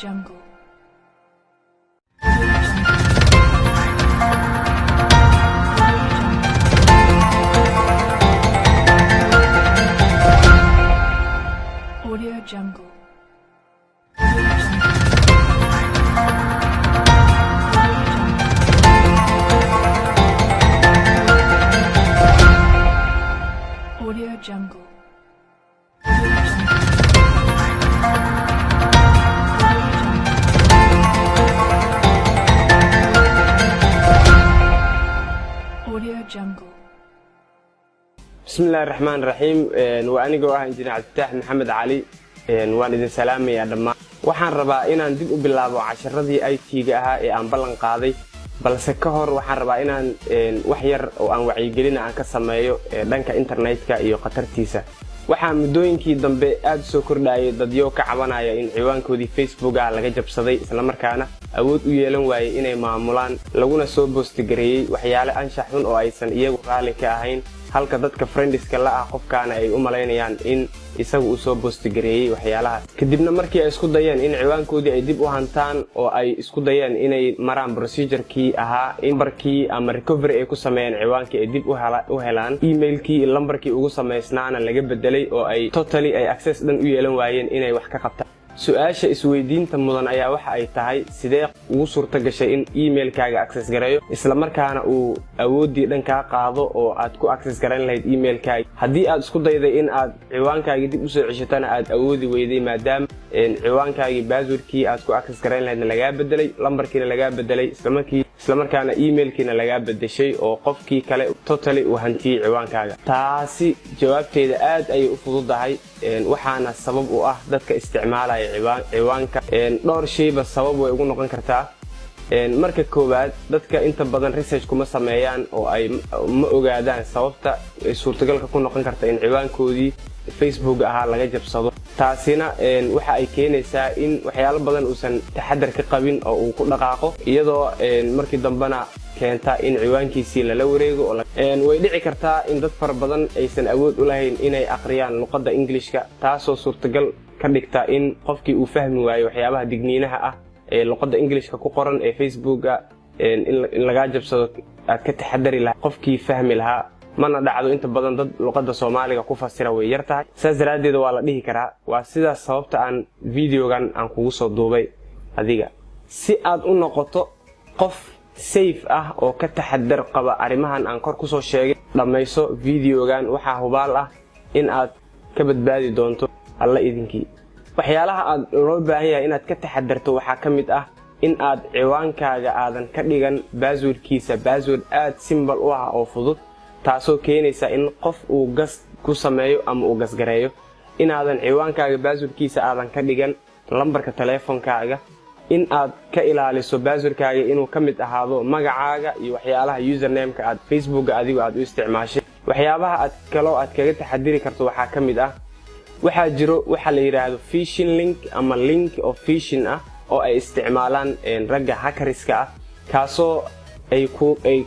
Jungle. Audio Jungle. Audio Jungle. Audio Jungle. Audio Jungle. Audio Jungle. Audio Jungle. Bismi Illahi Raxmaan Raxiim. Waa anigoo ah Injineer Cabdifitaax Maxamed Cali. Waan idin salaamayaa dhammaan. Waxaan rabaa inaan dib u bilaabo casharadii IT-ga ahaa ee aan ballan qaaday, balse ka hor waxaan rabaa inaan wax yar oo aan wacyigelina aan ka sameeyo dhanka internetka iyo khatartiisa. Waxaa muddooyinkii dambe aad u soo kordhayay dadyo ka cabanaya in ciwaankoodii Facebook ah laga jabsaday, islamarkaana awood u yeelan waayey inay maamulaan, laguna soo post-gareeyey waxyaale anshax xun oo aysan iyagu raalli ka ahayn, halka dadka friends-ka la ah qofkaana ay u malaynayaan in isagu uu soo post-gareeyey waxyaalahaas. Kadibna markii ay isku dayeen in ciwaankoodii ay dib u hantaan oo ay isku dayeen inay maraan procedure-kii ahaa in lambarkii ama recovery ay ku sameeyeen ciwaankii ay dib u helaan, email-kii iyo lambarkii ugu samaysnaana laga bedelay oo ay totally ay access dhan u yeelan waayeen inay wax ka qabtaan. Su-aasha isweydiinta mudan ayaa waxa ay tahay: sidee ugu suurta gashay in email-kaaga access gareeyo, islamarkaana uu awooddii dhan kaa qaado oo aad ku access garayn lahayd email-kaaga, haddii aad isku dayday in aad ciwaankaagii dib usoo ceshatana aad awoodi weyday, maadaama ciwaankaagii password-kii aad ku access garayn lahaydna lagaa bedelay, lambarkiina lagaa bedelay, islamarkaana email-kiina lagaa bedeshay oo qofkii kale totally uu hantiyey ciwaankaaga? Taasi jawaabteeda aad ayay u fududahay, waxaana sabab u ah dadka isticmaalaya ciwaanka. Dhowr shayba sabab way ugu noqon kartaa. Marka koowaad, dadka inta badan research kuma sameeyaan oo ay ma ogaadaan sababta suurtagalka ku noqon karta in ciwaankoodii Facebook ahaa laga jabsado. Taasina waxa ay keenaysaa in waxyaalo badan uusan taxadar ka qabin oo uu ku dhaqaaqo, iyadoo markii dambena keenta in ciwaankiisii lala wareego. Way dhici kartaa in dad fara badan aysan awood u lahayn inay aqriyaan luqadda Englishka, taasoo suurtagal ka dhigta in qofkii uu fahmi waayo waxyaabaha digniinaha ah ee luqadda Englishka ku qoran ee Facebooka in lagaa jabsado aad ka taxadari lahaa qofkii fahmi lahaa. Mana dhacdo inta badan dad luqadda Soomaaliga ku fasira, way yar tahay. Saas daraaddeed waa la dhihi karaa waa sidaas sababta aan video-gan aan kugu soo duubay adiga, si aad u noqoto qof safe ah oo ka taxadar qaba arrimahan aan kor kusoo sheegay. Dhammayso video-gan, waxaa hubaal ah in aad ka badbaadi doonto, Alla idinkii. Waxyaalaha aad loo baahan yahay inaad ka taxadarto waxaa ka mid ah in aad ciwaankaaga aadan ka dhigan password-kiisa password aad simple u ah oo fudud, taasoo keenaysa in qof uu guess ku sameeyo ama uu guess-gareeyo. Inaadan ciwaankaaga password-kiisa aadan ka dhigan lambarka taleefonkaaga. In aad ka ilaaliso password-kaaga inuu ka mid ahaado magacaaga iyo waxyaalaha username-ka aad Facebooka adigu aad u isticmaashay. Waxyaabaha aad kaloo aad kaga taxadiri karto waxaa ka mid ah, waxaa jiro waxa la yidhaahdo phishing link ama link oo phishing ah oo ay isticmaalaan ragga hackers-ka ah, kaasoo ay ay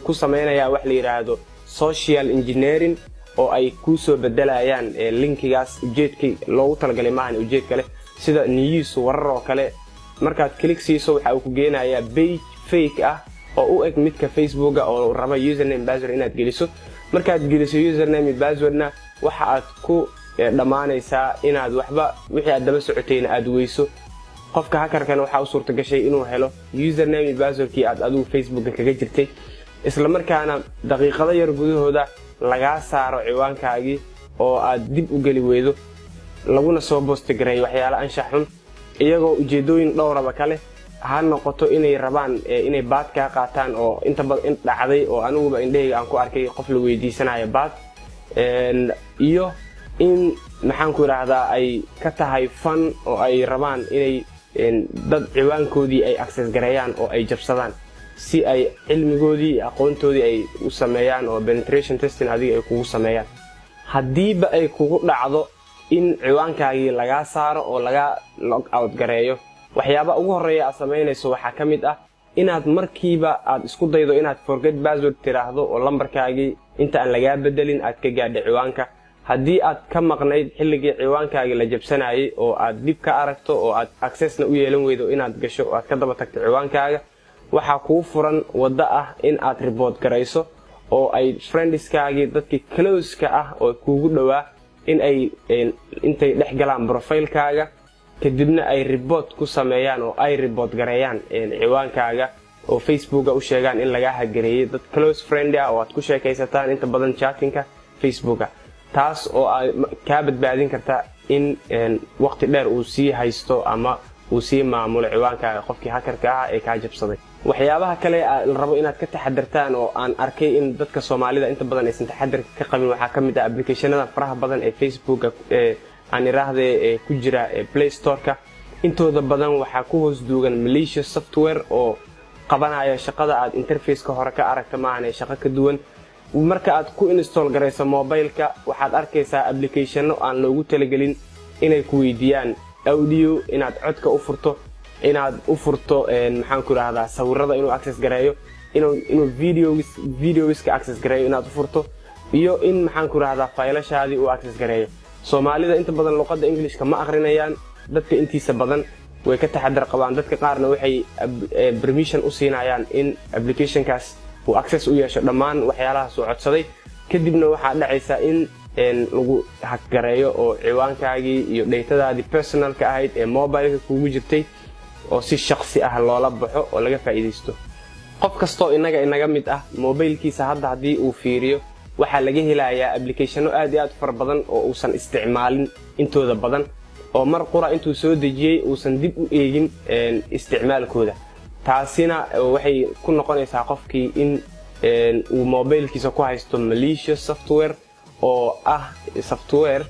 ku sameynayaan wax la yidhaahdo social engineering oo ay kuu soo bedelayaan link-igaas. Ujeedkii loogu talagalay maahan ujeed kale, sida news, warar oo kale. Markaad click siiso, waxa uu ku geenayaa page fake ah oo u eg midka Facebooka oo raba username, password inaad geliso. Markaad geliso username, password-na, waxa aad ku dhammaanaysaa inaad waxba wixii aad daba socotayna aad weyso. Qofka hacker-kana waxaa u suurta gashay inuu helo username iyo password-kii aad adigu Facebooka kaga jirtay, isla markaana daqiiqado yar gudahooda lagaa saaro ciwaankaagii oo aad dib u geli weydo, laguna soo post-gareeyo waxyaale anshax xun, iyagoo ujeedooyin dhowraba kale ha noqoto inay rabaan inay baad kaa qaataan, oo inta badan dhacday oo aniguba indhahayga aan ku arkay qof la weydiisanayo baad, iyo in, maxaan ku idhaahdaa, ay ka tahay fun oo ay rabaan inay dad ciwaankoodii ay access gareeyaan oo ay jabsadaan, si ay cilmigoodii iyo aqoontoodii ay u sameeyaan oo penetration testing adiga ay kugu sameeyaan. Haddiiba ay kugu dhacdo in ciwaankaagii lagaa saaro oo lagaa log out gareeyo, waxyaaba ugu horreeya aad samaynayso waxaa ka mid ah inaad markiiba aad isku daydo inaad forget password tiraahdo oo lambarkaagii inta aan lagaa bedelin aad ka gaadha ciwaanka. Haddii aad ka maqnayd xilligii ciwaankaaga la jabsanayay oo aad dib ka aragto oo aad accessna u yeelan weydo inaad gasho oo aad ka daba tagto ciwaankaaga, waxaa kuu furan waddo ah in aad report garayso oo ay friendskaagii, dadkii closeka ah oo kuugu dhowaa, in ay intay dhex galaan profilekaaga, kadibna ay report ku sameeyaan oo ay report gareeyaan ciwaankaaga oo Facebooka u sheegaan in lagaa hack gareeyey, dad close friend ah oo aad ku sheekaysataan inta badan chattingka Facebooka, taas oo ay kaa badbaadin karta in waqti dheer uu sii haysto ama uu sii maamulo ciwaankaaga qofkii hackerka ah ee kaa jabsaday. Waxyaabaha kale la rabo inaad ka taxadartaan oo aan arkay in dadka Soomaalida inta badan aysan taxadarka ka qabin waxaa ka mid ah applicationada faraha badan ee Facebooka aan iraahde ee ku jira Play Storeka. Intooda badan waxaa ku hoos duugan malicious software oo qabanaya shaqada aad interfaceka hore ka aragta maahan ee shaqo ka duwan. Marka aad ku install garayso mobileka, waxaad arkaysaa applicationo aan loogu talagelin inay ku weydiiyaan audio, inaad codka u furto, inaad u furto, maxaan ku idhahdaa, sawirada inuu access gareeyo, inuu videoska access gareeyo inaad u furto, iyo in, maxaan ku idhahdaa, faylashaadii uu access gareeyo. Soomaalida inta badan luqadda Englishka ma aqrinayaan. Dadka intiisa badan way ka taxadar qabaan. Dadka qaarna waxay permission u siinayaan in applicationkaas uu access u yeesho dhammaan waxyaalahaas uu codsaday. Kadibna waxaa dhacaysa in lagu hack gareeyo oo ciwaankaagii iyo datadaadii personalka ahayd ee mobileka kuugu jirtay oo si shaqsi ah loola baxo oo laga faa'iidaysto. Qof kastoo innaga inaga mid ah mobilkiisa hadda haddii uu fiiriyo, waxaa laga helayaa applicationo aad iyo aad u fara badan oo uusan isticmaalin intooda badan, oo mar qura intuu soo dejiyey uusan dib u eegin isticmaalkooda. Taasina waxay ku noqonaysaa qofkii in uu mobilkiisa ku haysto malicious software oo ah software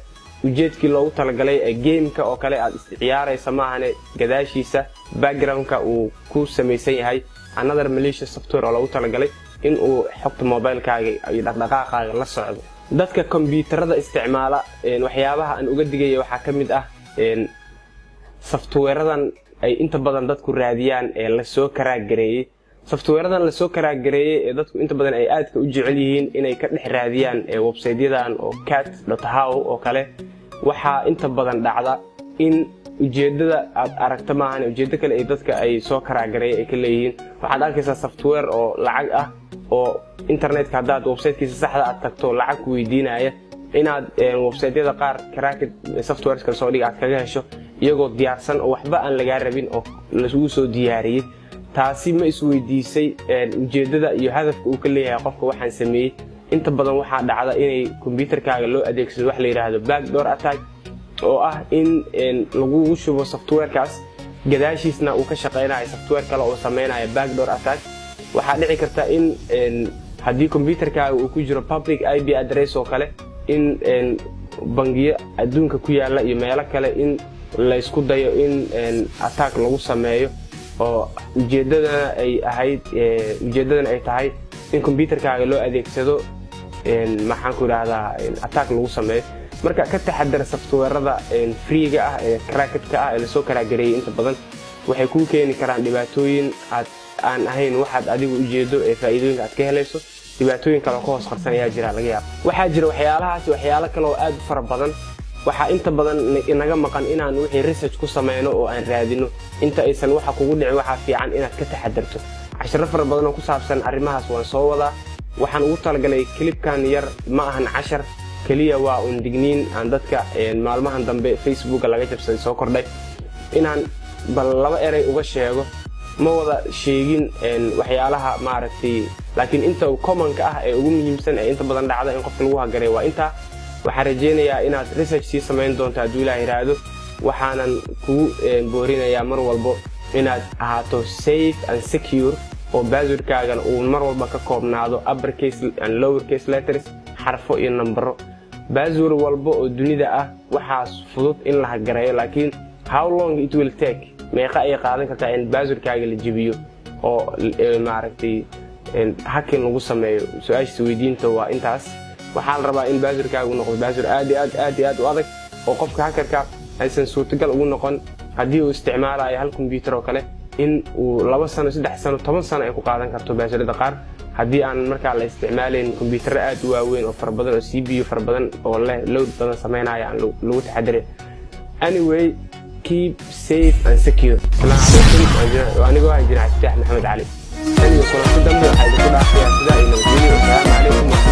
ujeedkii loogu talagalay ee gameka oo kale aad isciyaaraysa maahane, gadaashiisa backgroundka uu ku samaysan yahay another malicious software oo loogu talagalay in uu xogta mobilkaaga iyo dhaqdhaqaaqaaga la socdo. Dadka kombyuutarada isticmaala waxyaabaha aan uga digaya waxaa ka mid ah softwareadan ay inta badan dadku raadiyaan ee lasoo crack gareeyey. Softwareadan lasoo crack gareeyey ee dadku inta badan ay aadka u jecel yihiin inay ka dhex raadiyaan websiteyadan oo cat how oo kale, waxaa inta badan dhacda in ujeedada aad aragta maahan ujeedo kale ay dadka ay soo crack gareeyay ay ka leeyihiin. Waxaad arkaysaa software oo lacag ah oo internetka haddaad websitekiisa saxda aad tagto lacag ku weydiinaya, inaad websiteyada qaar cracked softwareska soo dhig aad kaga hesho iyagoo diyaarsan oo waxba aan lagaa rabin oo lasugu soo diyaariyey. Taasi ma isweydiisay ujeeddada iyo hadafka uu ka leeyahay qofka waxaan sameeyey? Inta badan waxaa dhacda inay kombyuutarkaaga loo adeegsado wax la yidhaahdo backdoor attack, oo ah in lagugu shubo softwarekaas, gadaashiisna uu ka shaqaynayo software kale oo sameynaya backdoor attack. Waxaa dhici karta in haddii kombyuutarkaaga uu ku jiro public IP address oo kale, in bangiyo adduunka ku yaalla iyo meelo kale in laysku dayo in attack lagu sameeyo, oo ujeeddadana ay ahayd, ujeeddadana ay tahay in kombyuutarkaaga loo adeegsado, maxaan ku idhaahdaa, attack lagu sameeyo. Marka ka taxadar softwareada freega ah ee crackedka ah ee lasoo crack gareeyey. Inta badan waxay kuu keeni karaan dhibaatooyin aad aan ahayn waxaad adigu ujeedo ee faa'iidooyinka aad ka helayso. Dhibaatooyin kale oo ka hoos qarsan ayaa jira laga yaaba. Waxaa jira waxyaalahaas, waxyaalo kale oo aad u fara badan. Waxaa inta badan inaga maqan inaan wixii research ku sameyno oo aan raadino inta aysan waxa kugu dhicin. Waxaa fiican inaad ka taxadarto. Casharo fara badan oo ku saabsan arrimahaas waan soo wadaa. Waxaan ugu talagalay clipkan yar ma ahan cashar keliya, waa un digniin aan dadka maalmahan dambe Facebooka laga jabsaday soo kordhay inaan bal laba erey uga sheego. Ma wada sheegin waxyaalaha maaragtay, laakiin inta commonka ah ee ugu muhiimsan ee inta badan dhacda in qofka lagu hack garay waa intaa. Waxaan rajaynayaa inaad research sii samayn doonto hadduu Ilaah yidhaahdo. Waxaanan kugu boorinayaa mar walbo inaad ahaato safe and secure, oo passwordkaagana uu mar walba ka koobnaado upper case and lower case letters, xarfo iyo nambaro. Password walba oo dunida ah waxaas fudud in la hack gareeyo, laakiin how long it will take, meeqa ayay qaadan kartaa in passwordkaaga la jebiyo oo maaragtay hacking lagu sameeyo? Su-aashiisa weydiinta waa intaas. Waxaa la rabaa in passwordkaagu noqdo password aad iyo aad, aad iyo aad u adag, oo qofka hackerka aysan suurtagal ugu noqon haddii uu isticmaalayo hal computer oo kale. In uu 2 sano, 3 sano, 10 sano ay ku qaadan karto passwordada qaar, haddii aan markaa la isticmaalayn kombyuutarro aad u waaweyn oo fara badan oo CPU fara badan oo leh load badan sameynaya aan lagu taxadirin. Anyway, keep safe and secure. Asalaamu calaykum. Anigoo ah Injineer Cabdifitaax Maxamed Cali, tan iyo kulanti dambe, waxaa idinku dhaafayaa sidaa iyo nabadgelyo. Asalaamu calaykum.